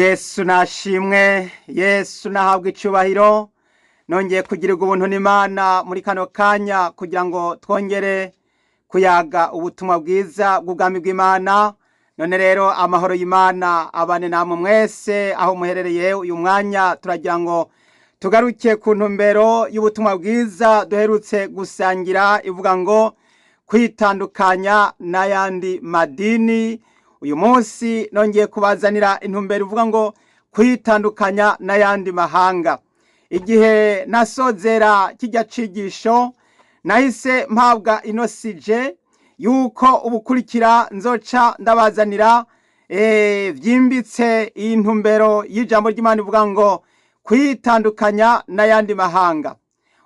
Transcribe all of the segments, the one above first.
Yesu nashimwe, Yesu nahabwa icubahiro. Nongeye kugirirwa ubuntu n'Imana muri kano kanya kugira ngo twongere kuyaga ubutumwa bwiza bw'ubwami bw'Imana. None rero amahoro y'Imana abane namwe mwese aho muherereye uyu mwanya. Turagira ngo tugaruke ku ntumbero y'ubutumwa bwiza duherutse gusangira ivuga ngo kwitandukanya n'ayandi madini. Uyu munsi nongeye kubazanira intumbero ivuga ngo kwitandukanya n'ayandi mahanga. Igihe nasozera kijya cigisho, nahise mpabwa ino sije yuko ubukurikira nzoca ndabazanira vyimbitse iyi ntumbero y'ijambo ry'Imana ivuga ngo kwitandukanya n'ayandi mahanga.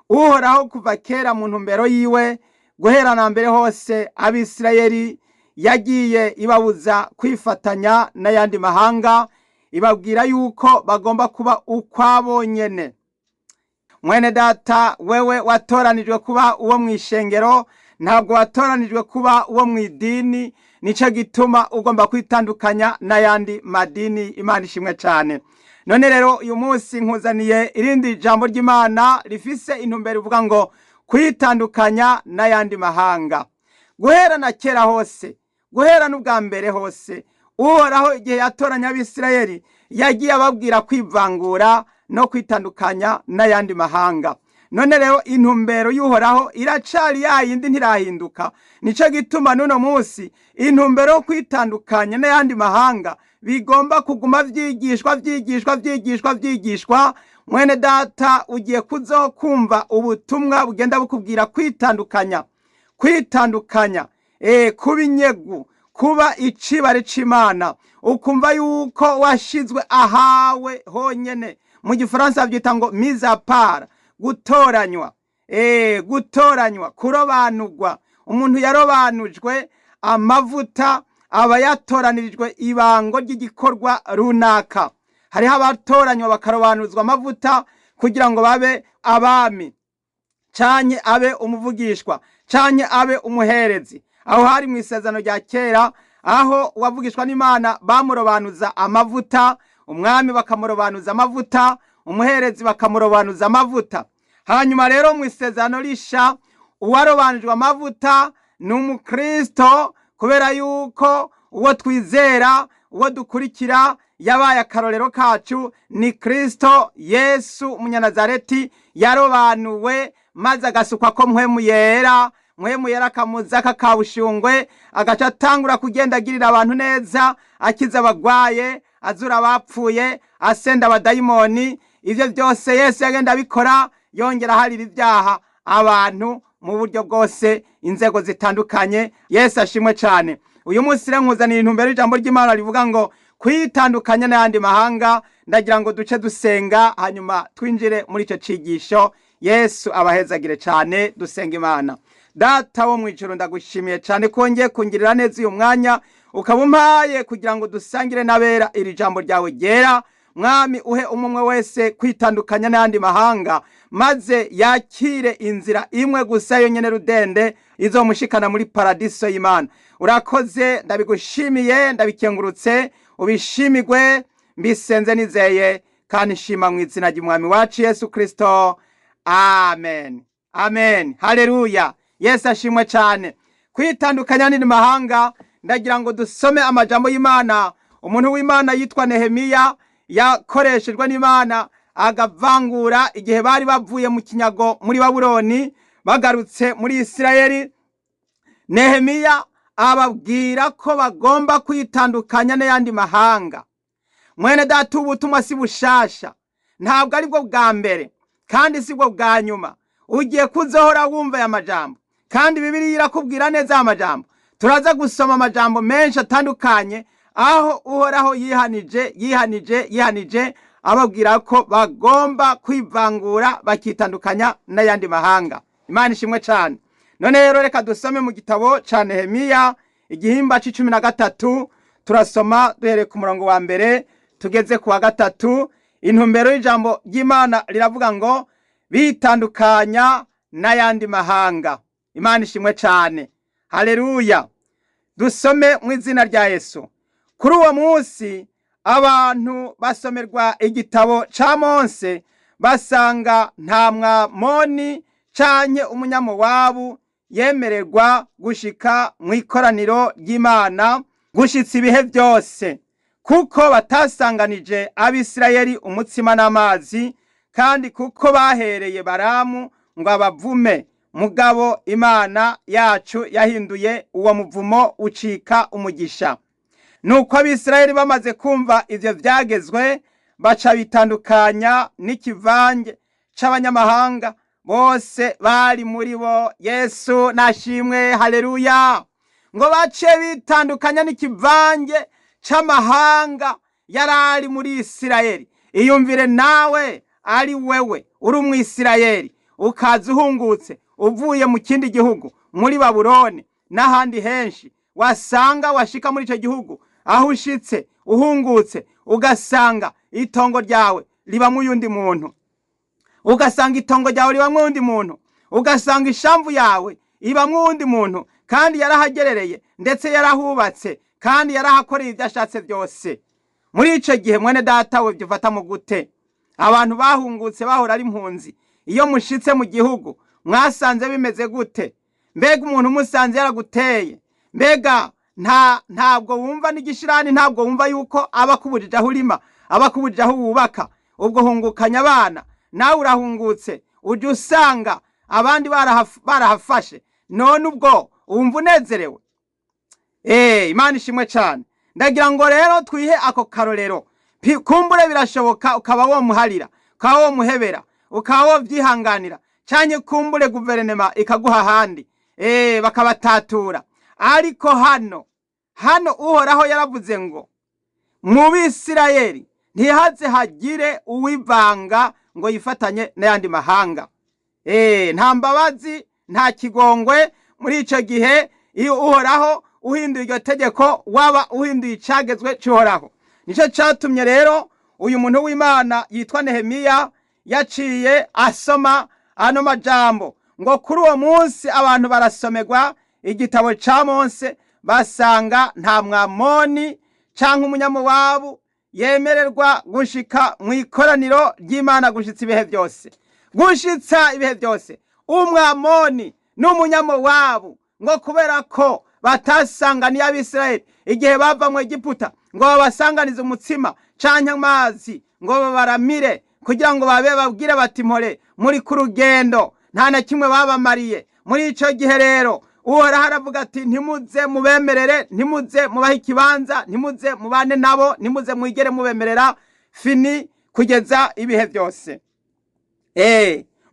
Uhoraho kuva kera mu ntumbero yiwe, guhera na mbere hose, Abisirayeli yagiye ibabuza kwifatanya n'ayandi mahanga, ibabwira yuko bagomba kuba ukwabo nyene. Mwene data, wewe watoranijwe kuba uwo mw'ishengero, ntabwo watoranijwe kuba uwo mw'idini. Nico gituma ugomba kwitandukanya n'ayandi madini. Imana ishimwe cane. None rero uyu munsi nkuzaniye irindi jambo ry'Imana rifise intumbero ivuga ngo kwitandukanya n'ayandi mahanga. Guhera na kera hose, guhera n'ubwa mbere hose, Uhoraho igihe yatoranya Abisirayeli yagiye ababwira kwivangura no kwitandukanya n'ayandi mahanga. None rero intumbero y'Uhoraho iracari yayindi, ntirahinduka. Nico gituma n'uno munsi intumbero yo kwitandukanya n'ayandi mahanga bigomba kuguma vyigishwa, vyigishwa, vyigishwa, vyigishwa. Mwene data, ugiye kuzokumva ubutumwa bugenda bukubwira kwitandukanya, kwitandukanya, kuba inyegu, kuba icibare c'Imana, ukumva yuko washizwe ahawe honyene. Mu gifaransa bavyita ngo mise à part, gutoranywa, gutoranywa, kurobanurwa. Umuntu yarobanujwe amavuta aba yatoranirijwe ibango ry'igikorwa runaka. Hariho abatoranywa bakarobanuzwa amavuta kugira ngo babe abami, canke abe umuvugishwa, canke abe umuherezi. Aho hari mu isezerano rya kera, aho uwavugishwa n'Imana bamurobanuza amavuta, umwami bakamurobanuza amavuta, umuherezi bakamurobanuza amavuta. Hanyuma rero mu isezerano risha, uwarobanujwe amavuta ni umukristo, kubera yuko uwo twizera, uwo dukurikira, yabaye akarorero kacu, ni Kristo Yesu Umunyanazareti, yarobanuwe maze agasukwa ko Mpwemu Yera. Mpwemu Yera akamuza kakabushungwe, agaca atangura kugenda agirira abantu neza, akiza abagwaye, azura abapfuye, asenda abadayimoni. Ivyo byose Yesu yagenda abikora, yongera aharira ibyaha abantu mu buryo bwose, inzego zitandukanye. Yesu ashimwe cane. Uyu munsi rero nkuzaniye intumbero y'ijambo ry'Imana rivuga ngo kwitandukanya n'ayandi mahanga. Ndagira ngo duce dusenga, hanyuma twinjire muri ico cigisho. Yesu abahezagire cane. Dusenga Imana. Data wo mw'ijuru, ndagushimiye cane ko wongeye kungirira neza uyu mwanya ukaba umpaye kugira ngo dusangire n'abera iri jambo ryawe ryera. Mwami, uhe umwe wese kwitandukanya n'ayandi mahanga, maze yakire inzira imwe gusa yonyene rudende izomushikana muri paradiso y'Imana. Urakoze, ndabigushimiye, ndabikengurutse, ubishimigwe. Mbisenze nizeye kandi nshima mu izina ry'Umwami wacu Yesu Kristo, amen, amen. Haleluya, Yesu ashimwe cyane. Kwitandukanya n'andi mahanga, ndagira ngo dusome amajambo y'Imana. Umuntu w'Imana yitwa Nehemiya yakoreshejwe n'Imana agavangura igihe bari bavuye mu kinyago muri Babuloni bagarutse muri Isirayeli. Nehemiya ababwira ko bagomba kwitandukanya n'ayandi mahanga. Mwene data, ubutumwa si bushasha, ntabwo ari bwo bwa mbere kandi si bwo bwa nyuma ugiye kuzohora wumva aya majambo, kandi Bibiliya irakubwira neza aya majambo. Turaza gusoma amajambo menshi atandukanye aho Uhoraho yihanije, yihanije, yihanije, ababwira ko bagomba kwivangura bakitandukanya n'ayandi mahanga. Imana ishimwe cyane. None rero reka dusome mu gitabo ca Nehemiya, igihimba c'13. Turasoma duhereye ku murongo wa mbere tugeze ku wa gatatu. Intumbero y'ijambo ry'Imana riravuga ngo bitandukanya n'ayandi mahanga. Imana ishimwe cyane, haleluya. Dusome mu izina rya Yesu. Kuri uwo munsi Abantu basomerwa igitabo ca Mose, basanga nta Mwamoni canke Umunyamowabu yemererwa gushika mu ikoraniro ry'Imana gushitsa ibihe byose, kuko batasanganije Abisirayeli umutsima n'amazi, kandi kuko bahereye Baramu ngo abavume. Mugabo Imana yacu yahinduye uwo muvumo ucika umugisha. Nuko Abisirayeli bamaze kumva ivyo vyagezwe, baca bitandukanya n'ikivange c'abanyamahanga bose bari muri bo. Yesu nashimwe, haleluya! Ngo bace bitandukanya n'ikivange c'amahanga yari ari muri Isirayeli. Iyumvire nawe ari wewe uri Umwisirayeli, ukaza uhungutse uvuye mu kindi gihugu, muri Babuloni n'ahandi henshi, wasanga washika muri ico gihugu, aho ushitse uhungutse ugasanga itongo ryawe ribamwo uyundi muntu, ugasanga itongo ryawe ribamwo uwundi muntu, ugasanga ishamvu yawe ibamwo uwundi muntu, kandi yarahagerereye, ndetse yarahubatse, kandi yarahakoreye ibyo ashatse byose. Muri ico gihe, mwene data we, byufata mu gute? Abantu bahungutse bahora ari impunzi, iyo mushitse mu gihugu mwasanze bimeze gute? Mbega umuntu umusanze yaraguteye, mbega ntabwo wumva n'igishirani, ntabwo wumva yuko aba akubujije aho urima, aba akubujije aho wubaka? Ubwo hungukanya abana, nawe urahungutse, ujya usanga abandi barahafashe. None ubwo wumva unezerewe? Imana ishimwe cyane. Ndagira ngo rero twihe ako karorero. Kumbure birashoboka ukaba womuharira, ukaba womuhebera, ukaba wobyihanganira, cyane kumbure guverinoma ikaguha ahandi, bakabatatura. Ariko hano Uhoraho yaravuze ngo mu Bisirayeli ntihaze hagire uwivanga ngo yifatanye n'ayandi mahanga. Nta mbabazi, nta kigongwe. Muri ico gihe iyo Uhoraho uhinduye iryo tegeko, waba uhinduye icagezwe c'Uhoraho. Nico catumye rero uyu muntu w'Imana yitwa Nehemiya yaciye asoma ano majambo ngo: kuri uwo munsi abantu barasomerwa igitabo ca Mose, basanga nta Mwamoni canke Umunyamowabu yemererwa gushika mu ikoraniro ry'Imana gushitsa ibihe byose, gushitsa ibihe byose. Umwamoni n'Umunyamowabu, ngo kubera ko batasanganiye Abisirayeli igihe bava mu Egiputa ngo babasanganize umutsima canke amazi, ngo babaramire kugira ngo babe babwire bati: "Mpore muri ku rugendo", nta na kimwe babamariye. Muri ico gihe rero Uhoraho aravuga ati: "Ntimuze mubemerere, ntimuze mubahe ikibanza, ntimuze mubane nabo, ntimuze mwigere mubemerera, fini, kugeza ibihe byose."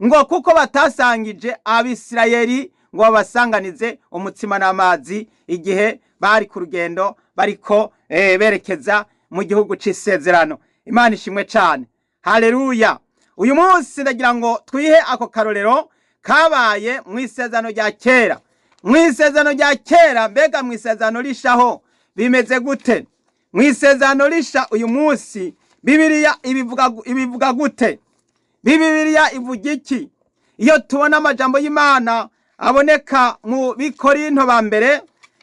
Ngo kuko batasangije Abisirayeli ngo babasanganize umutsima n'amazi igihe bari ku rugendo bariko berekeza mu gihugu c'isezerano. Imana ishimwe cane, haleluya! Uyu munsi ndagira ngo twihe ako karorero kabaye mu isezerano rya kera. Mu isezerano rya kera, mbega mu isezerano rishaho bimeze gute? Mu isezerano risha uyu munsi Bibiliya ibivuga gute? Bibiliya ivuga iki? Iyo tubona amajambo y'Imana aboneka mu Bikorinto ba mbere,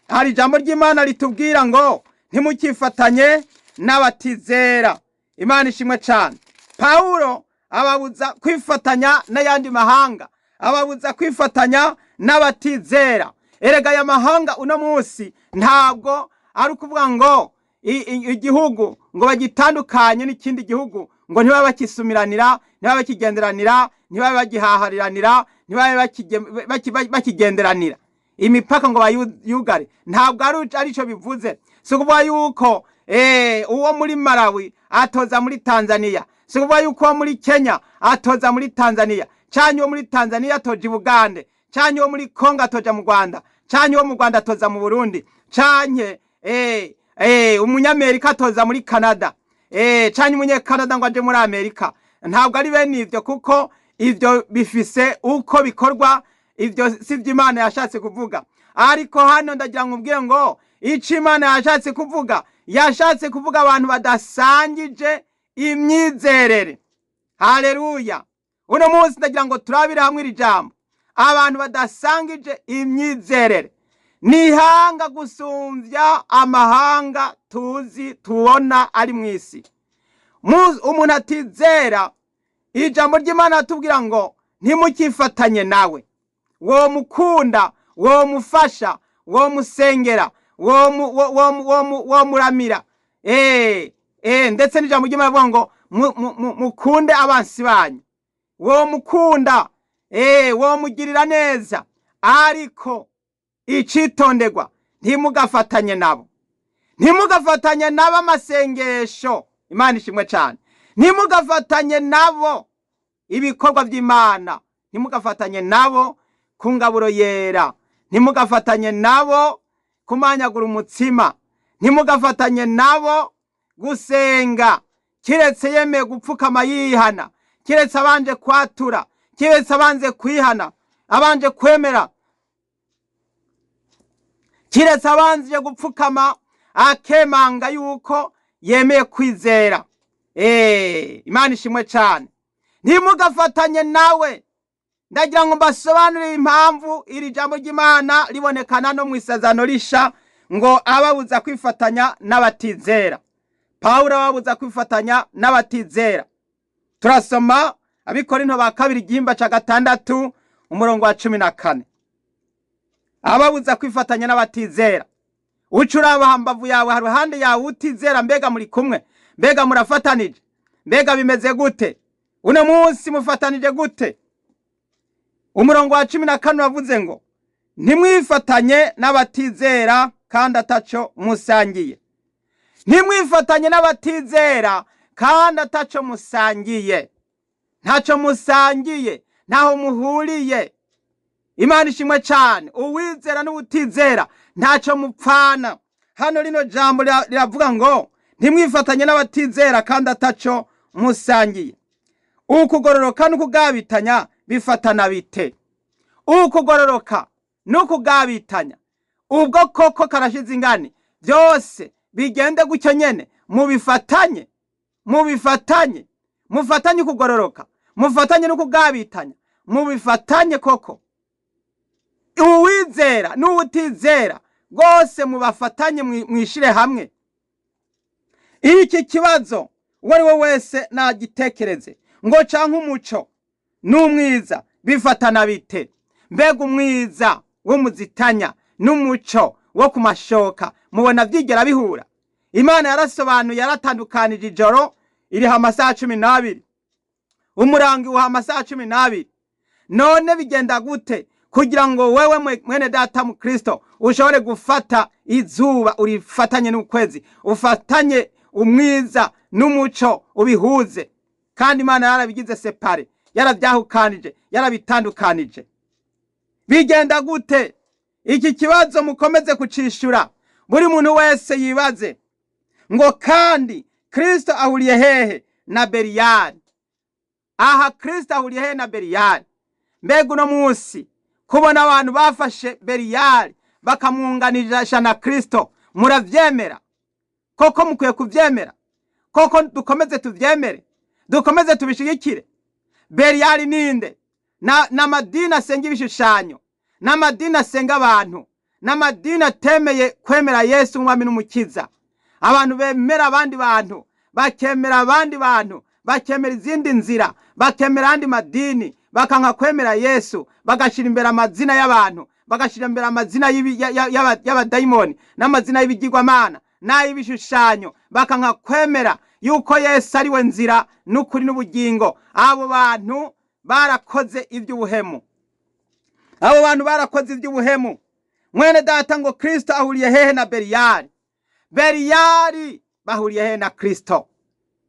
hari ijambo ry'Imana ritubwira ngo ntimukifatanye n'abatizera. Imana ishimwe cyane. Pawulo ababuza kwifatanya n'ayandi mahanga, ababuza kwifatanya n'abatizera. Erega aya mahanga uno munsi ntabwo ari ukuvuga ngo igihugu ngo bagitandukanye n'ikindi gihugu, ngo ntibabe bakisumiranira, ntibabe bakigenderanira, ntibabe bagihahariranira, ntibabe bakigenderanira, imipaka ngo bayugare. Ntabwo arico bivuze. Si ukuvuga yuko uwo muri Malawi atoza muri Tanzania, si ukuvuga yuko uwo muri Kenya atoza muri Tanzania, canke uwo muri Tanzania atoja i Bugande, canke uwo muri Kongo atoja mu Rwanda, canke uwo mu Rwanda atoza mu Burundi, canke Umunyamerika atoza muri Canada, canke Umunyekanada ngo aje muri Amerika. Ntabwo ari bene ivyo, kuko ivyo bifise uko bikorwa. Ivyo si byo Imana yashatse kuvuga. Ariko hano ndagira ngo ubwire ngo ico Imana yashatse kuvuga, yashatse kuvuga abantu badasangije imyizerere. Haleluya! Uno munsi ndagira ngo turabire hamwe iri jambo: abantu badasangije imyizerere. Ni ihanga gusumbya amahanga tuzi tubona ari mu isi. Umuntu atizera, ijambo ry'Imana atubwira ngo ntimukifatanye nawe. Wo mukunda, wo mufasha, wo musengera, wo muramira. Ndetse n'ijambo ry'Imana rivuga ngo mukunde abansi banyu. Wo mukunda, wo mugirira neza, ariko icitonderwa ntimugafatanye nabo. Ntimugafatanye nabo amasengesho. Imana ishimwe cyane. Ntimugafatanye nabo ibikorwa by'Imana. Ntimugafatanye nabo ku ngaburo yera. Ntimugafatanye nabo kumanyagura umutsima. Ntimugafatanye nabo gusenga, kiretse yemeye gupfukama yihana, kiretse abanje kwatura, kiretse abanze kwihana, abanje kwemera, kiretse abanje gupfukama akemanga yuko yemeye kwizera. Imana ishimwe cyane. Ntimugafatanye nawe. Ndagira ngo mbasobanurire impamvu iri jambo ry'Imana ribonekana no mu Isezerano Risha ngo ababuza kwifatanya n'abatizera. Pawulo ababuza kwifatanya n'abatizera. Turasoma Abikorinto ba kabiri igihimba ca 6 umurongo wa 14. Ababuza kwifatanya n'abatizera. Ucuraba hambavu yawe haruhande yawe utizera, mbega muri kumwe, mbega murafatanije, mbega bimeze gute? Uno munsi mufatanije gute? Umurongo wa 14 wavuze ngo ntimwifatanye n'abatizera kandi ataco musangiye. Ntimwifatanye n'abatizera kandi ataco musangiye. Ntaco musangiye, ntaho muhuriye. Imana ishimwe cyane. Uwizera n'utizera ntaco mupfana. Hano rino jambo riravuga ngo ntimwifatanye n'abatizera kandi ataco musangiye. Ukugororoka n'ukugabitanya bifatana bite? Ukugororoka n'ukugabitanya ubwo koko karashize ingani, byose bigende gutyo nyene. Mubifatanye, mubifatanye, mufatanye ukugororoka, mufatanye n'ukugabitanya, mubifatanye koko. Uwizera n'uwutizera rwose mubafatanye, mwishire hamwe. Iki kibazo uwo ari we wese nagitekereze ngo canke umuco n'umwiza bifatana bite? Mbega umwiza w'umuzitanya n'umuco wo kumashoka mubona vyigera bihura? Imana yarasobanuye, yaratandukanije ijoro iriha amasaha 12, umurangi uha amasaha 12. None bigenda gute kugira ngo wewe mwene data mu Kristo ushobore gufata izuba urifatanye n'ukwezi, ufatanye umwiza n'umuco ubihuze? Kandi Imana yarabigize separe, yarabyahukanije, yarabitandukanije. Bigenda gute? Iki kibazo mukomeze kucishura, buri muntu wese yibaze ngo kandi Kristo ahuriye hehe na Beriyari? Aha Kristo ahuriye hehe na Beriyari? Mbega uno munsi kubona abantu bafashe Beriyari bakamwunganisha na Kristo, muravyemera koko? Mukwiye kuvyemera koko? Dukomeze tuvyemere, dukomeze tubishigikire. Beriyari ninde? N'amadini asenga ibishushanyo, n'amadini asenga abantu, n'amadini atemeye kwemera Yesu umwami n'umukiza. Abantu bemera abandi bantu, bakemera abandi bantu, bakemera izindi nzira, bakemera andi madini, bakanka kwemera Yesu, bagashira imbere amazina y'abantu, bagashira imbere amazina y'abadayimoni n'amazina y'ibigirwamana n'ay'ibishushanyo, bakanka kwemera yuko Yesu ari we nzira n'ukuri n'ubugingo. Abo bantu barakoze iby'ubuhemu. Abo bantu barakoze iby'ubuhemu. Mwene data ngo Kristo ahuriye hehe na Beriyari? Beriyari bahuriye hehe na Kristo?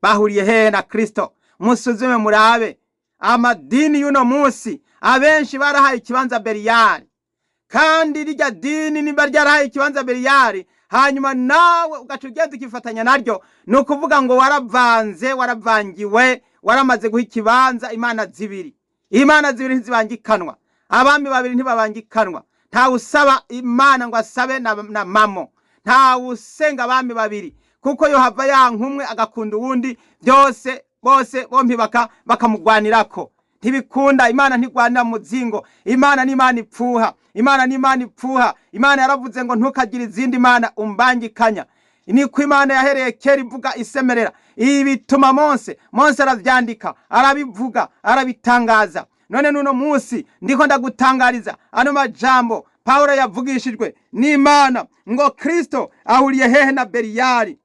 Bahuriye hehe na Kristo? Musuzume murabe amadini y'uno munsi, abenshi barahaye ikibanza Beriyari. Kandi rirya dini niba ryarahaye ikibanza Beriyari, hanyuma nawe ugaca ugenda ukifatanya naryo, ni ukuvuga ngo waravanze, waravangiwe, waramaze guha ikibanza imana zibiri. Imana zibiri ntizibangikanwa, abami babiri ntibabangikanwa. Ntawe usaba Imana ngo asabe na mamo, ntawe usenga abami babiri, kuko yohava yanka umwe agakunda uwundi, byose bose bompi bakamugwanirako. Ntibikunda. Imana ntigwanira mu muzingo. Imana ni Imana ipfuha. Imana ni Imana ipfuha. Imana yaravuze ngo ntukagire izindi mana umbangikanya. Niko Imana yahereye kera ivuga isemerera. Ibi bituma Mose aravyandika, arabivuga, arabitangaza. None nuno munsi ndiko ndagutangariza ano majambo Pawulo yavugishijwe n'Imana ngo Kristo ahuriye hehe na Beliyali?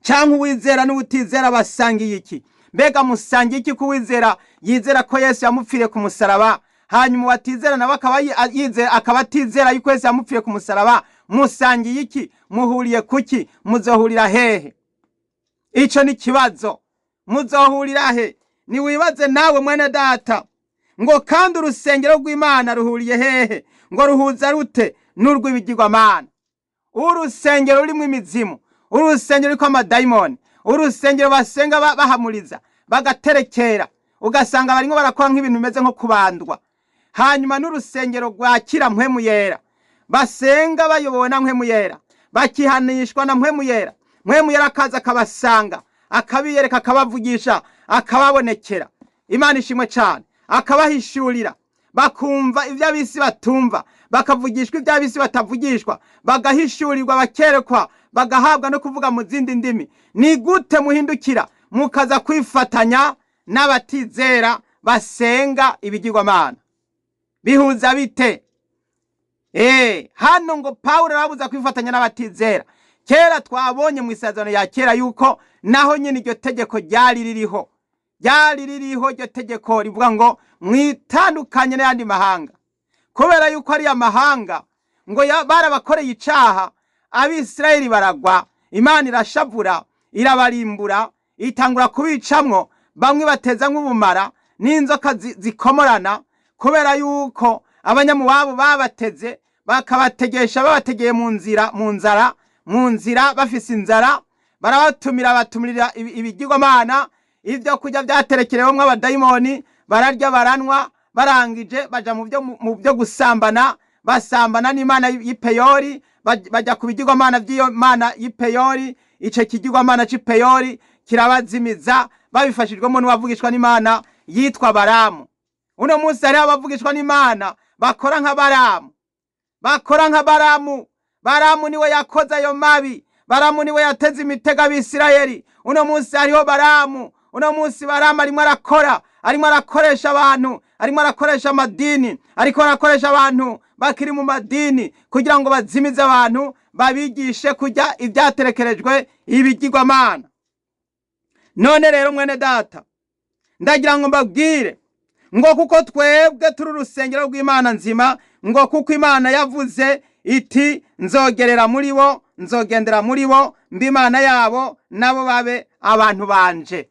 Canke uwizera n'uwutizera basangiye iki? Mbega musangiye iki ko uwizera yizera ko Yesu yamupfiriye ku musaraba, hanyuma uwatizera nawe akaba yizera, akaba atizera yuko Yesu yamupfiriye ku musaraba? Musangiye iki? Muhuriye kuki? Muzohurira hehe? Ico ni kibazo. Muzohurira he? Niwibaze nawe mwene data. Ngo kandi urusengero rw'Imana ruhuriye hehe? Ngo ruhuza rute n'urw'ibigirwamana? Urusengero rurimo imizimu, urusengero ruriko amadayimoni, urusengero basenga bahamuriza, bagaterekera, ugasanga barimo barakora nk'ibintu bimeze nko kubandwa. Hanyuma n'urusengero rwakira mpwemu yera, basenga bayobowe na mpwemu yera, bakihanishwa na mpwemu yera. Mpwemu yera akaza akabasanga, akabiyereka, akabavugisha, akababonekera. Imana ishimwe cyane. Akabahishurira, bakumva ibyo ab'isi batumva, bakavugishwa ibyo ab'isi batavugishwa, bagahishurirwa, bakerekwa, bagahabwa no kuvuga mu zindi ndimi. Ni gute muhindukira mukaza kwifatanya n'abatizera basenga ibigirwamana? Bihuza bite? Hano ngo Pawulo arabuza kwifatanya n'abatizera. Kera twabonye mu isezerano ya kera yuko naho nyine iryo tegeko ryari ririho. Ryari ririho iryo tegeko rivuga ngo mwitandukanye n'ayandi mahanga. Kubera yuko ari amahanga ngo barabakoreye icaha, Abisirayeli baragwa, Imana irashavura, irabarimbura, itangura kubicamwo, bamwe bateza nk'ubumara n'inzoka zikomorana, kubera yuko abanyamuwabo babateze, bakabategesha, babategeye mu nzira, mu nzara, mu nzira bafise inzara, barabatumira, batumirira ibigirwamana, ibyo kurya byaterekerewemwo abadayimoni, bararya baranwa, barangije baja mu byo gusambana, basambana n'imana y'Ipeyori, bajya ku bigirwamana by'iyo mana y'Ipeyori. Ico kigirwamana c'Ipeyori kirabazimiza, babifashijwemo n'uwavugishwa n'Imana yitwa Baramu. Uno munsi hariho abavugishwa n'Imana bakora nka Baramu, bakora nka Baramu. Baramu niwe yakoze ayo mabi, Baramu niwe yateze imitego Abisirayeli. Uno munsi hariho Baramu. Uno munsi Baramu arimo arakora, arimo arakoresha abantu, arimo arakoresha amadini, ariko arakoresha abantu bakiri mu madini kugira ngo bazimize abantu, babigishe kurya ibyaterekerejwe ibigirwamana. None rero mwene data, ndagira ngo mbabwire ngo kuko twebwe turi urusengero rw'Imana nzima, ngo kuko Imana yavuze iti nzogerera muri bo, nzogendera muri bo, mbe Imana yabo, nabo babe abantu banje.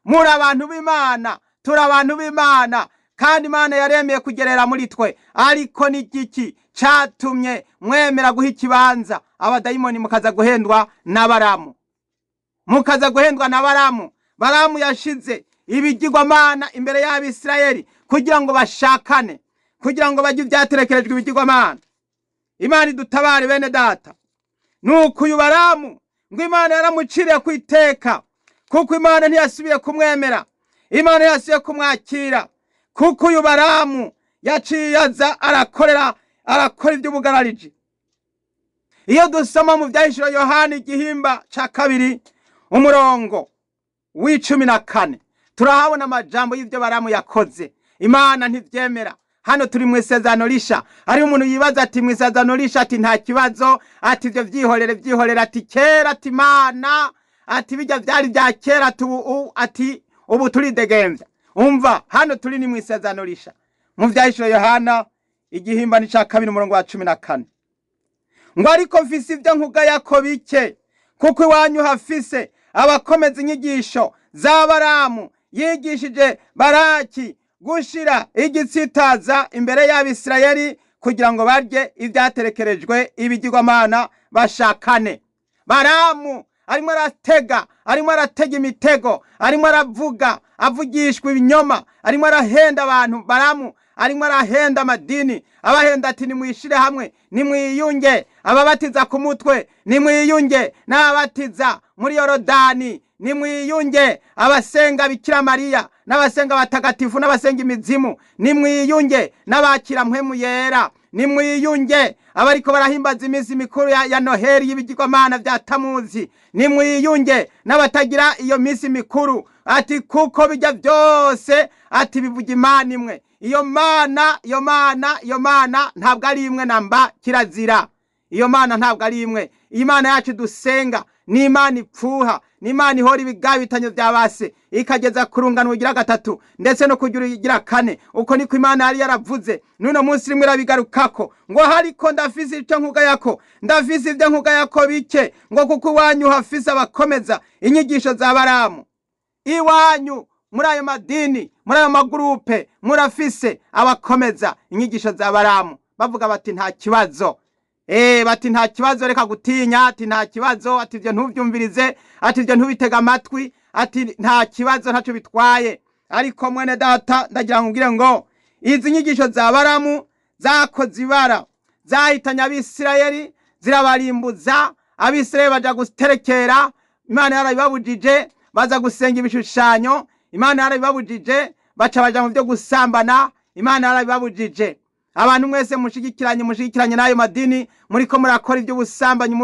Muri abantu b'Imana, turi abantu b'Imana, kandi Imana yaremeye kugerera muri twe. Ariko ni igiki catumye mwemera guha ikibanza abadayimoni, mukaza guhendwa na Baramu? Mukaza guhendwa na Baramu. Baramu yashize ibigirwamana imbere y'Abisirayeli kugira ngo bashakane, kugira ngo bajye ibyaterekerejwe ibigirwamana. Imana idutabare bene data. Nuko uyu Baramu ngo Imana yaramuciriye ku iteka, kuko Imana ntiyasubiye kumwemera, Imana ntiyasubiye kumwakira, kuko uyu Baramu yaciye aza arakora iby'ubugarariji. Iyo dusoma mu Vyahishuro Yohana igihimba ca 2 umurongo w'icumi na kane, turahabona amajambo y'ivyo Baramu yakoze. Imana ntivyemera. Hano turi mu isezerano risha. Hari umuntu yibaza ati mu isezerano risha ati nta kibazo, ati ivyo vyihorere, vyihorere, ati kera, ati Imana, ati bijya vyari vya kera, ati ubu, ati ubu turidegemvya. Umva, hano turi ni mu isezerano risha. Mu Vyahishuro Yohana igihimba ni ca 2 umurongo wa 14. Ngo ariko mfise ivyo nkugaya ko bike, kuko iwanyu hafise abakomeza inyigisho za Baramu yigishije Baraki gushira igitsitaza imbere y'Abisirayeli kugira ngo barye ibyaterekerejwe ibigirwamana bashakane. Baramu arimo aratega, arimo aratega imitego, arimo aravuga, avugishwa ibinyoma, arimo arahenda abantu. Baramu arimo arahenda amadini, abahenda ati nimwishire hamwe, nimwiyunge, ababatiza ku mutwe nimwiyunge, n'ababatiza muri Yorodani nimwiyunge, abasenga Bikira Mariya n'abasenga abatagatifu, n'abasenga imizimu, nimwiyunge n'abakira mpwemu yera, nimwiyunge abariko barahimbaza iminsi mikuru ya Noheli y'ibigirwamana vya Tamuzi, nimwiyunge n'abatagira iyo minsi mikuru. Ati kuko bijya byose, ati bivuga Imana imwe. Iyo mana, iyo mana, iyo mana ntabwo ari imwe namba, kirazira. Iyo mana ntabwo ari imwe. Iyi mana yacu dusenga ni Imana ipfuha, ni Imana ihora ibigabitanyo vya base, ikageza ku rungano rugira gatatu ndetse no kugira ugira kane. Uko niko Imana yari yaravuze. N'uno munsi rimwe irabigarukako ngo hariko ndafise icyo nkugayako, ndafise ibyo nkugayako bike, ngo kuko iwanyu hafise abakomeza inyigisho za Baramu. Iwanyu muri ayo madini, muri ayo magurupe, murafise abakomeza inyigisho za Baramu, bavuga bati nta kibazo. Bati nta kibazo, reka gutinya, ati nta kibazo, ati ibyo ntubyumvirize, ati ibyo ntubitega amatwi, ati nta kibazo, ntacyo bitwaye. Ariko mwene data, ndagira ngo ubwire ngo izi nyigisho za Baramu zakoze ibara, zahitanye Abisirayeli, zirabarimbuza. Abisirayeli baja guterekera, Imana yarabibabujije, baza gusenga ibishushanyo, Imana yarabibabujije, baca baja mu byo gusambana, Imana yarabibabujije. Abantu mwese mushigikiranye n'ayo madini, muriko murakora iby'ubusambanyi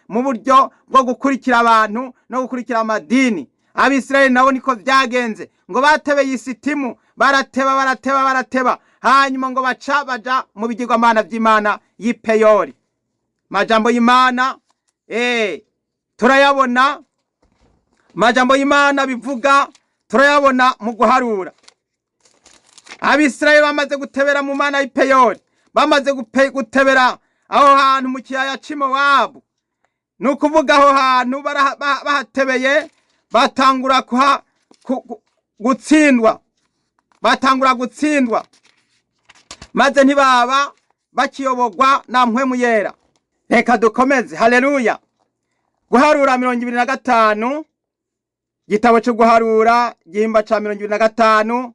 mu buryo bwo gukurikira abantu no gukurikira amadini. Abisirayeli nabo niko vyagenze, ngo batebeye isitimu, barateba, barateba, barateba, hanyuma ngo baca baja mu bigirwamana vy'Imana y'Ipeyori. Majambo y'Imana turayabona, majambo y'Imana bivuga turayabona mu guharura. Abisirayeli bamaze gutebera mu mana y'Ipeyori, bamaze gutebera aho hantu mu kiyaya c'Imowabu, ni ukuvuga aho hantu bahatebeye, batangura gutsindwa, batangura gutsindwa, maze ntibaba bakiyobogwa na mpwemu yera. Reka dukomeze. Haleluya. Guharura 25, igitabo cyo guharura igihimba ca 25,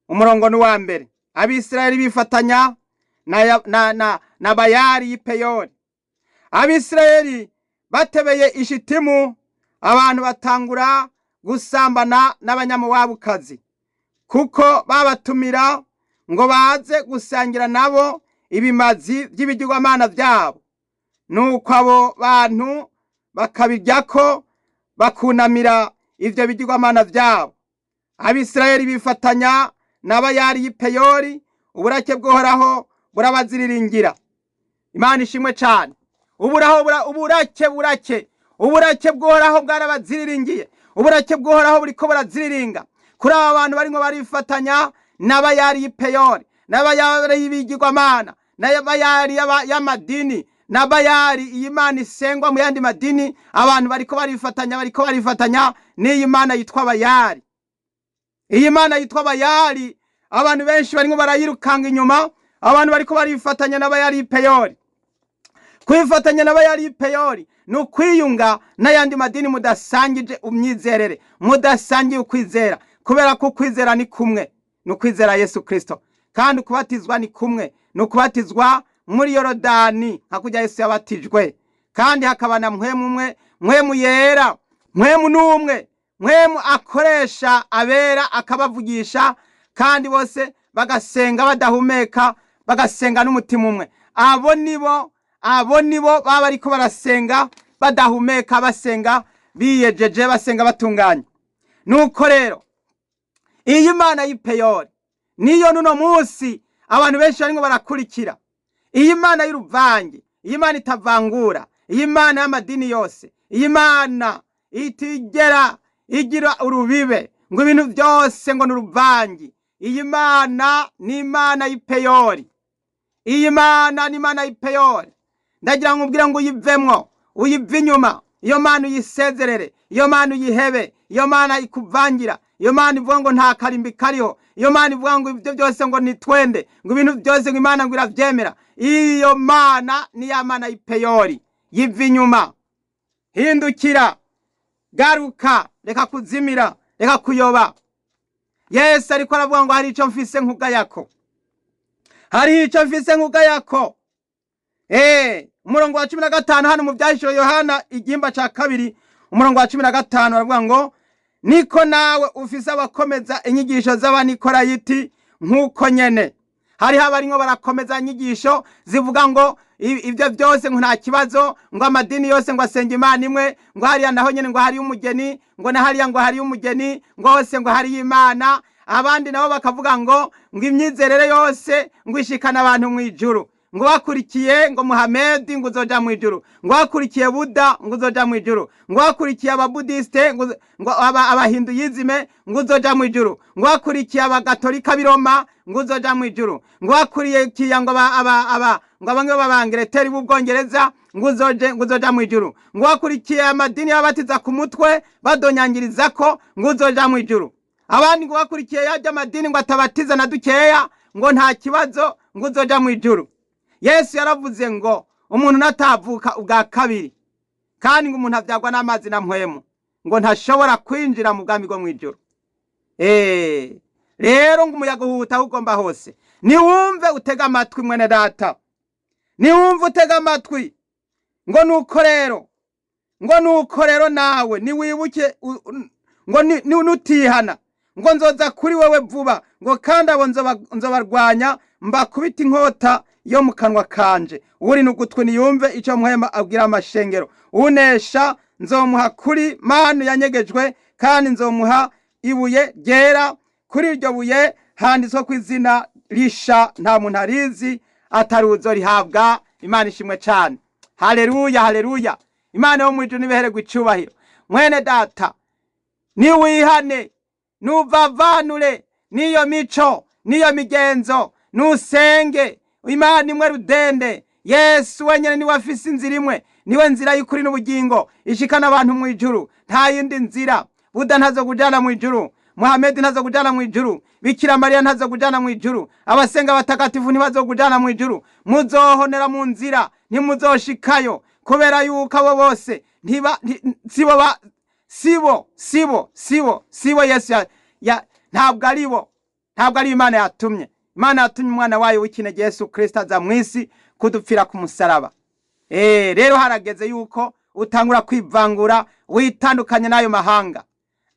umurongo ni uwa mbere. Abisirayeli bifatanya na Bayali y'Ipeyori. Abisirayeli batebeye Ishitimu, abantu batangura gusambana n'abanyamowabukazi, kuko babatumira ngo baze gusangira nabo ibimazi by'ibigirwamana byabo. Nuko abo bantu bakabiryako, bakunamira ivyo bigirwamana vyabo. Abisirayeli bifatanya n'Abayali y'Ipeyori, uburake bw'Uhoraho burabaziriringira. Imana ishimwe cane. Uburaho uburake burake, uburake bw'Uhoraho bwarabaziriringiye. Uburake bw'Uhoraho buriko buraziriringa kuri aba bantu barimo barifatanya n'Abayali y'Ipeyori, n'Abayali y'ibigirwamana, n'Abayali y'amadini, n'Abayali iyi mana isengwa mu yandi madini. Abantu bariko barifatanya, bariko barifatanya n'iyi mana yitwa Bayali. Iyi mana yitwa Bayali, abantu benshi barimo barayirukanga inyuma. Abantu bariko barifatanya n'Abayali y'Ipeyori. Kwifatanya n'Abayali y'Ipeyori ni ukwiyunga n'ayandi madini mudasangije umyizerere, mudasangiye ukwizera, kubera ko ukwizera ni kumwe, ni ukwizera Yesu Kristo, kandi ukubatizwa ni kumwe, ni ukubatizwa muri Yorodani nka kurya Yesu yabatijwe, kandi hakaba na mpwemu umwe, mpwemu yera, mpwemu n'umwe, mpwemu akoresha abera akabavugisha, kandi bose bagasenga badahumeka, bagasenga n'umutima umwe. Abo nibo baba bariko barasenga badahumeka, basenga biyejeje, basenga batunganye. Nuko rero iyi mana y'Ipeyori niyo nuno munsi abantu benshi barimo barakurikira. Iyi mana y'uruvange, iyi mana itavangura, iyi mana y'amadini yose, iyi mana itigera igira urubibe ngo ibintu byose ngo n'uruvange. Iyi mana ni Imana y'Ipeyori. Iyi mana ni Imana y'Ipeyori. Ndagira ngo ubwire ngo uyivemwo, uyive inyuma, iyo mana uyisezerere, iyo mana uyihebe, iyo mana ikuvangira, iyo mana ivuga ngo nta karimbi kariho, iyo mana ivuga ngo ibyo byose ngo nitwende, ngo ibintu byose ngo Imana ngo iravyemera. Iyo mana ni ya mana y'Ipeyori. Yive inyuma, hindukira, garuka, reka kuzimira, reka kuyoba. Yesu ariko aravuga ngo hari ico mfise nkugayako, hari ico mfise nkugayako. Umurongo wa 15 hano mu Vyahishuriwe Yohana igihimba ca 2, umurongo wa 15 aravuga ngo Niko nawe ufise abakomeza inyigisho z'Abanikorayiti nk'uko nyene. Hariho abarimwo barakomeza inyigisho zivuga ngo ibyo byose ngo nta kibazo, ngo amadini yose ngo asenga Imana imwe, ngo hariya naho nyene ngo hariyo umugeni, ngo na hariya ngo hariyo umugeni, ngo hose ngo hariyo Imana. Abandi nabo bakavuga ngo imyizerere yose ngo ishikana abantu mu ijuru, ngo bakurikiye ngo Muhamedi ngo uzoja mu ijuru, ngo bakurikiye Buda ngo uzoja mu ijuru, ngo bakurikiye Ababudiste ngo Abahinduyizime ngo uzoja mu ijuru, ngo bakurikiye Abagatolika b'i Roma ngo uzoja mu ijuru, ngo bakurikiye ngo ngo bamwe b'Abangereteri b'Ubwongereza ngo uzoja mu ijuru, ngo bakurikiye amadini y'ababatiza ku mutwe badonyangirizako ngo uzoja mu ijuru. Abandi ngo bakurikiye yarya amadini ngo atabatiza na dukeya ngo nta kibazo ngo uzoja mu ijuru. Yesu yaravuze ngo umuntu natavuka ubwa kabiri, kandi ngo umuntu avyagwa n'amazi na mpwemu, ngo ntashobora kwinjira mu bwami bwo mu ijuru. Rero ngo umuyaga uhuta aho ugomba hose. Niwumve utega amatwi mwene data, niwumve utega amatwi. Ngo nuko rero, ngo nuko rero nawe niwibuke ngo nutihana ngo nzoza kuri wewe vuba, ngo kandi abo nzobarwanya mbakubita inkota yo mu kanwa kanje. Uri n'ugutwi niyumve ico Mpwemu abwira amashengero. Unesha nzomuha kuri manu yanyegejwe, kandi nzomuha ibuye ryera. Kuri iryo buye handitswe ku izina risha nta muntu arizi atari uzorihabwa. Imana ishimwe cane. Haleluya, haleluya. Imana yo mu ijuru nibehererwe icubahiro. Mwene data, niwihane, nuvavanure n'iyo mico n'iyo migenzo, nusenge Imana imwe rudende. Yesu wenyene niwe afise inzira imwe, niwe nzira y'ukuri n'ubugingo ishikana abantu mu ijuru, nta yindi nzira. Buda ntazo kujana mu ijuru, Muhamedi ntazo kujana mu ijuru, Bikira Mariya ntazo kujana mu ijuru, abasenga batakatifu ntibazo kujana mu ijuru. Muzohonera mu nzira, ntimuzoshikayo, kubera yuko abo bose sibo sibo sibo sibo Yesu ntabwo ari bo, ntabwo ari Imana yatumye. Imana yatumye umwana wayo w'ikinege Yesu Kristo aza mu isi kudupfira ku musaraba. Rero harageze yuko utangura kwivangura, witandukanye n'ayo mahanga.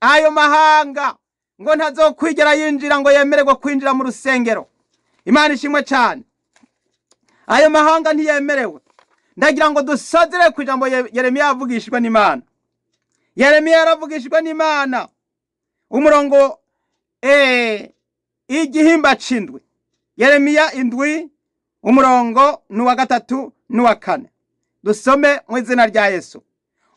Ayo mahanga ngo ntazokwigera yinjira ngo yemererwe kwinjira mu rusengero. Imana ishimwe cyane. Ayo mahanga ntiyemerewe. Ndagira ngo dusozere ku ijambo Yeremiya yavugishijwe n'Imana. Yeremiya yaravugishijwe n'Imana. Umurongo igihimba c'indwi. Yeremiya 7 umurongo n'uwa 3 n'uwa 4. Dusome mu izina rya Yesu.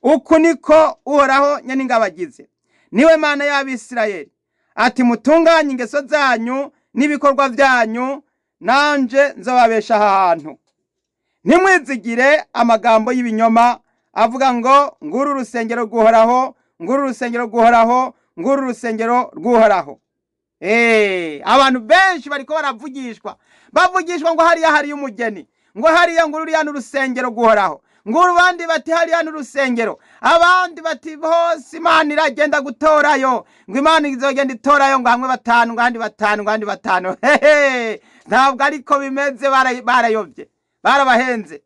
Uku niko Uhoraho nyeningabo agize, niwe Mana y'Abisirayeli, ati mutunganye ingeso zanyu n'ibikorwa byanyu, nanje nzobabesha aha hantu. Ntimwizigire amagambo y'ibinyoma avuga ngo nguru urusengero rw'Uhoraho, nguru urusengero rw'Uhoraho, nguru urusengero rw'Uhoraho. Abantu benshi bariko baravugishwa, bavugishwa ngo hariya hariyo umugeni, ngo hariya ngo ruriya n'urusengero rw'Uhoraho, ngo abandi bati hariya n'urusengero, abandi bati hose Imana iragenda gutorayo, ngo Imana izogenda itorayo, ngo hamwe batanu, ngo ahandi batanu, ngo ahandi batanu. Hehe, ntabwo ariko bimeze, barayobye, barabahenze.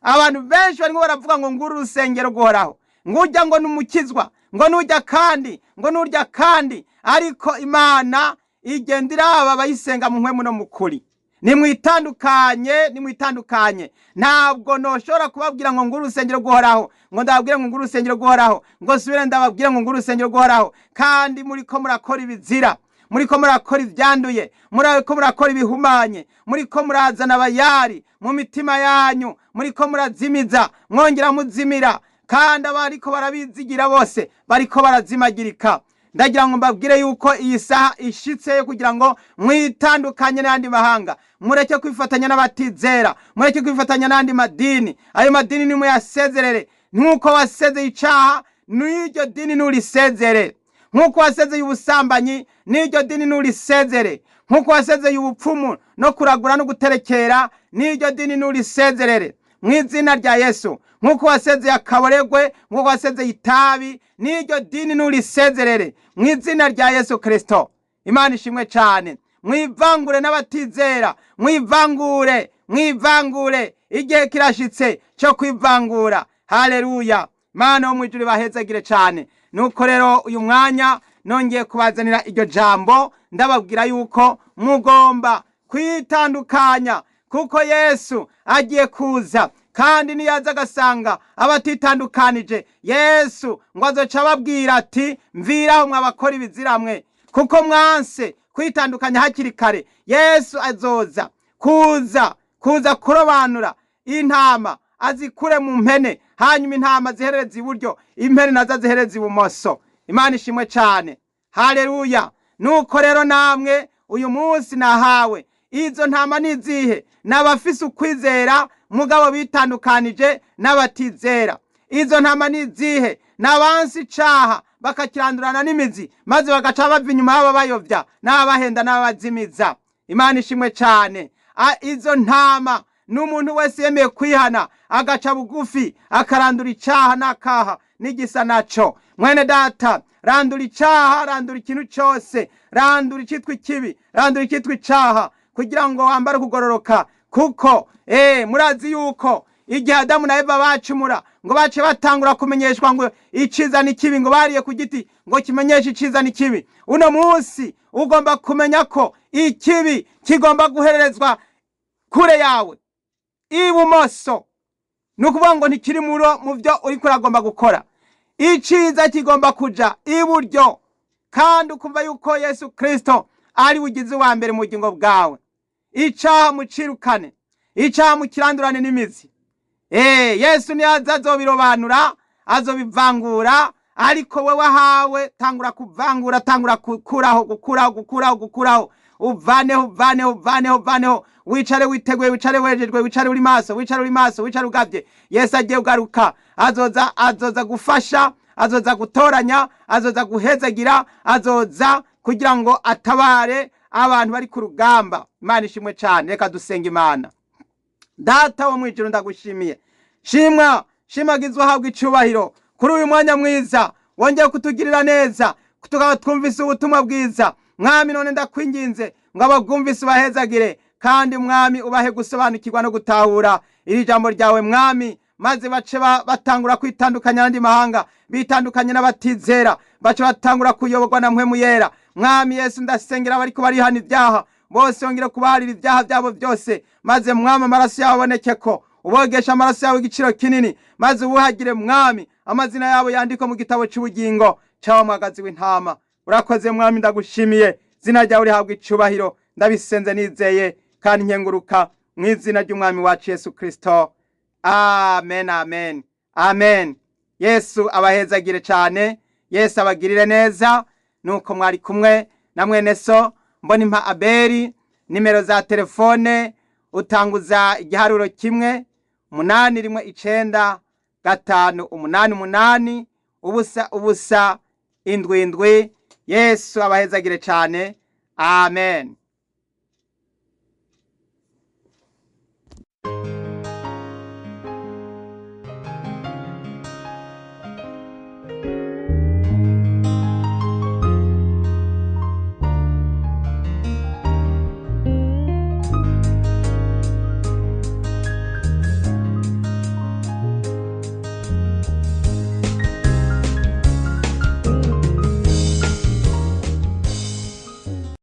Abantu benshi barimo baravuga ngo nguru urusengero rw'Uhoraho, ngo ujya ngo numukizwa, ngo nujya kandi, ngo nurya kandi, ariko Imana igenda iraba abayisenga mu mpwemu no mu kuri. Nimwitandukanye, nimwitandukanye. Ntabwo noshobora kubabwira ngo nguru urusengero rw'Uhoraho, ngo ndababwire ngo nguru urusengero rw'Uhoraho, ngo subire ndababwire ngo nguru urusengero rw'Uhoraho, kandi muriko murakora ibizira, muriko murakora ibyanduye, muriko murakora ibihumanye, muriko murazana abayari mu mitima yanyu, muriko murazimiza, mwongera muzimira, kandi abariko barabizigira bose bariko barazimagirika. Ndagira ngo mbabwire yuko iyi saha ishitse yo kugira ngo mwitandukanye n'andi mahanga, mureke kwifatanya n'abatizera, mureke kwifatanya n'andi madini. Ayo madini ni muyasezerere, nk'uko wasezeye icaha n'iryo dini nurisezere, nk'uko wasezeye ubusambanyi n'iryo dini nurisezere, nk'uko wasezeye ubupfumu no kuragura no guterekera n'iryo dini nurisezerere mu izina rya Yesu. Nk'uko wasezeye akaboregwe, nk'uko wasezeye itabi, n'iryo dini nurisezerere mu izina rya Yesu Kristo. Imana ishimwe cyane. Mwivangure n'abatizera, mwivangure, mwivangure. Igihe kirashitse cyo kwivangura. Haleluya. Imana yo mu ijuru ibahezagire cyane. Nuko rero uyu mwanya nongeye kubazanira iryo jambo, ndababwira yuko mugomba kwitandukanya kuko Yesu agiye kuza, kandi niyaza agasanga abatitandukanije, Yesu ngo azoca ababwira ati mviraho mwabakora ibiziramwe, kuko mwanse kwitandukanya hakiri kare. Yesu azoza kuza kurobanura intama azikure mu mpene, hanyuma intama ziherereze iburyo, impene nazo azihereze ibumoso. Imana ishimwe cyane, haleluya. Nuko rero namwe uyu munsi nahawe izo ntama ni izihe? Ni abafise ukwizera mugabo bitandukanije n'abatizera. Izo ntama ni izihe? Ni abansi icaha bakakirandurana n'imizi, maze bagaca bava inyuma y'ababayovya n'ababahenda n'ababazimiza. Imana ishimwe cyane. Izo ntama ni umuntu wese yemeye kwihana agaca bugufi akarandura icaha n'akaha n'igisa naco. Mwene data, randura icaha, randura ikintu cyose, randura icitwa ikibi, randura icitwa icaha, kugira ngo wambare ukugororoka. Kuko murazi yuko igihe Adamu na Eva bacumura, ngo bace batangura kumenyeshwa ngo iciza n'ikibi, ngo bariye ku giti ngo kimenyeshe iciza n'ikibi. Uno munsi ugomba kumenya ko ikibi kigomba guhererezwa kure yawe ibumoso. Ni ukuvuga ngo ntikiri muro mu byo uriko uragomba gukora. Iciza kigomba kuja iburyo, kandi ukumva yuko Yesu Kristo ari bugize uwa mbere mu bugingo bwawe. Icaha mucirukane, icaha mukirandurane n'imizi. Yesu niyaza azobirobanura, azobivangura, ariko wewe ahawe tangura kuvangura, tangura gukuraho, gukuraho, gukuraho, gukuraho, uvaneho, uvaneho, uvaneho, uvaneho. Wicare witeguye, wicare wejejwe, wicare uri maso, wicare uri maso, wicare ugavye. Yesu agiye kugaruka, azoza gufasha, azoza gutoranya, azoza guhezagira, azoza kugira ngo atabare abantu bari ku rugamba. Imana ishimwe cyane. Reka dusenga Imana. Data wo mwijuru, ndagushimiye, shimwa, shimagizwa, ahabwa icubahiro kuri uyu mwanya mwiza wongeye kutugirira neza, tukaba twumvise ubutumwa bwiza. Mwami, none ndakwinginze ngo ababwumvise ubahezagire, kandi Mwami ubahe gusobanukirwa no gutahura iri jambo ryawe, Mwami, maze bace batangura kwitandukanya n'andi mahanga, bitandukanye n'abatizera, bace batangura kuyoborwa na Mpwemu Yera. Mwami Yesu, ndasengera abariko barihana ibyaha bose, wongere kubaharira ibyaha byabo byose, maze Mwami amaraso yawe aboneke ko ubogesha amaraso yawe igiciro kinini, maze ubuhagire Mwami, amazina yabo yandikwe mu gitabo cy'ubugingo cy'awa mwagazi w'intama. Urakoze Mwami, ndagushimiye, izina ryawe rihabwa icubahiro. Ndabisenze nizeye kandi nkenguruka mu izina ry'Umwami wacu Yesu Kristo. Amen, amen, amen. Yesu abahezagire cyane, Yesu abagirire neza. Nuko mwari kumwe na mwene so Mbonimpa Abeli. Nimero za telefone utanguza igiharuro 1 8 1 9 5 8 8 0 0 7 7. Yesu abahezagire cyane. Amen.